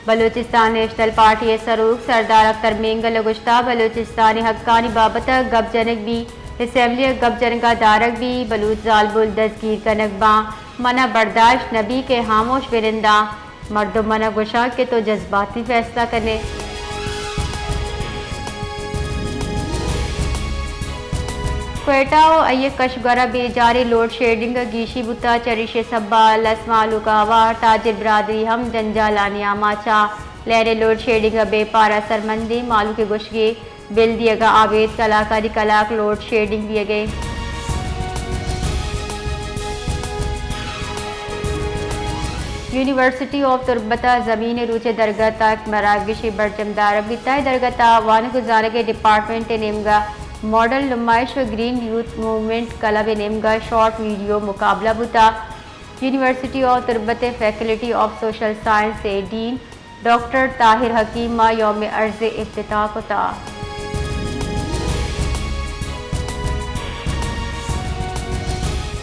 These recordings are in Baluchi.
بلوچستان نیشنل پارٹی ءِ سروک سردار اختر مینگل ءَ گوشتہ، بلوچستان ءِ حقانی بابت ءَ گپ جنگ بی، اسمبلی ءَ گپ جنگ ءَ دارگ بی، بلوچ زالبول دزگیر کنگ باں، من ءَ برداشت نہ بی کہ ہاموش بہ ننداں، مردم من ءَ گوشاں کہ تو جذباتی فیصلہ کن ئے۔ کوئٹہ ءُ آئی ءِ کشگور ءَ بے جاریں لوڈ شیڈنگ ءِ گیشی بوتہ، چریشی ءِ سبب ءَ لس مہلوک ءَ ہوار، تاجر برادری ہم جنجالانی آماچ ءَ۔ لین ءِ لوڈ شیڈنگ ءِ بے پار اثر مندیں، مہلوک ءِ گوشگ ءَ بل دیگ ءَ ابید کلاکانی کلاک لوڈ شیڈنگ بیگ ءَ۔ یونیورسٹی آف تربت ءَ زمین ءِ روچ ءِ درگت ءَ یک مراگشے برجم دارگ بیتہ۔ اے درگت ءَ وانگ ءُ زانگ ءِ ڈیپارٹمنٹ ءِ نیمگ ءَ ماڈل نمائش ءُ گرین یوتھ موومنٹ کلب ءِ نیمگ ءَ شارٹ ویڈیو مقابلہ بوتہ۔ یونیورسٹی آف تربت ءِ فیکلٹی آف سوشل سائنس ءِ ڈین ڈاکٹر طاہر حکیم ءَ یوم عرض افتتاح کتہ۔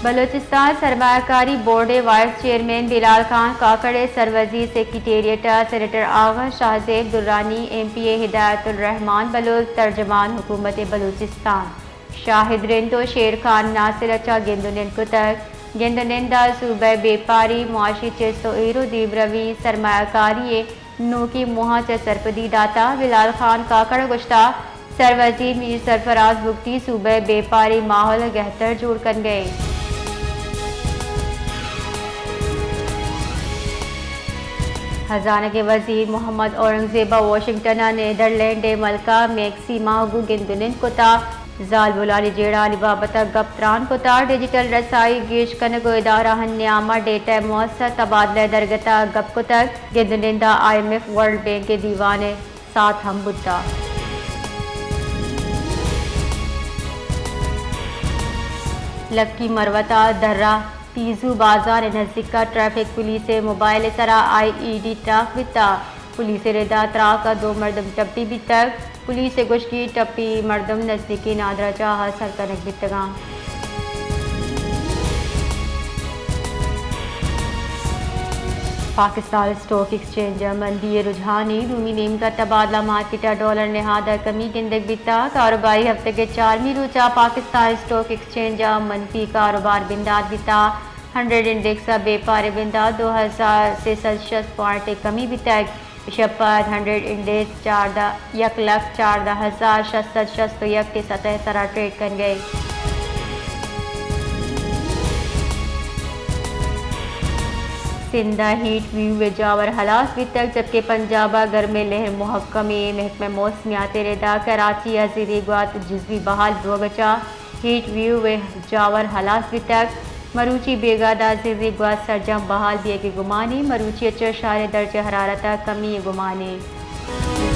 بلوچستان سرمایہ کاری بورڈ ءِ وائس چیئرمین بلال خان کاکڑ ءِ سروزیر سیکریٹریٹ ءَ سینیٹر آغا شاہ زیب درانی، ایم پی اے ہدایت الرحمان بلوچ، ترجمان حکومت بلوچستان شاہد رند ءُ شیر خان ناصر ءَ چہ گند ءُ نند کتگ۔ گند ءُ نند ءَ صوبہ ءِ بیپاری، معاشی چست ءُ ایر ءُ دیمروی، سرمایہ کاری ءِ نوکیں موہاں چہ سرپدی داتہ۔ بلال خان کاکڑ ءَ گوشتہ، سروزیر میر سرفراز بگٹی صوبہ ءِ بیپاری ماحول ءَ گہتر جوڑ کنگ ءَ اِنت۔ ہزانگ ءِ وزیر محمد اورنگزیب ءَ واشنگٹن ءَ نیدرلینڈ ءِ ملکہ میکسیما ءَ گوں گند ءُ نند کتہ۔ زالبولانی جیڑہانی بابت ءَ گپ تران کتہ۔ ڈیجیٹل رسائی گیش کنگ ءُ ادارہانی نیام ءَ ڈیٹا ءِ موثر تبادلہ ءِ درگت ءَ گپ کتگ۔ گند ءُ نند ءَ I M F, World Bank ءِ دیوان ءِ ساعت ہم بوتہ۔ لکی مروت ءَ درہ تیزو بازار ءِ نزیک ءَ ٹریفک پولیس ءِ موبائل ءِ سرا آئی ای ڈی تراک بیتہ۔ پولیس ءِ رد ءَ تراک ءَ دو مردم ٹپی بیتگ۔ پولیس ءِ گوشگ ءَ ٹپی مردم نزیکیں نادراہ جاہ ءَ سر کنگ بیتگ اَنت۔ پاکستان اسٹاک ایکسچینج ءَ مندی ءِ رجحان اِنت۔ دومی نیمگ ءَ تبادلہ مارکیٹ ءَ ڈالر ءِ نہاد ءَ کمی گندگ بیتہ۔ کاروباری ہفتگ ءِ چارمی روچ ءَ پاکستان اسٹاک ایکسچینج ءَ منفی کاروبار بندات بیتہ۔ ہنڈریڈ انڈیکس ءَ بیپار ءِ بندات دو ہزار سے سد شست پوائنٹ ءِ کمی بیتگ۔ ایشی ءَ پد ہنڈریڈ انڈیکس چاردہ، یک لکھ چاردہ ہزار شش سد شست ءُ یک ءِ سطح ءِ سرا ٹریڈ کنگ ءَ اِنت۔ سندھ ءَ ہیٹ ویو ءِ جاور ہلاس بیتگ، جبکہ پنجاب ءَ گرم ءِ لہر مہکم اِنت۔ محکمہ موسمیات ءِ رد ءَ کراچی ءَ زرے گوات جزوی بحال بوگ ءَ چہ ہیٹ ویو ءِ جاور ہلاس بیتگ۔ مروچی بیگاہ ءَ زرے گوات سرجم بحال بیگ ءِ گمان اِنت۔ مروچی ءَ چہ شہر ءِ درجہ حرارت ءَ کمی ءِ گمان اِنت۔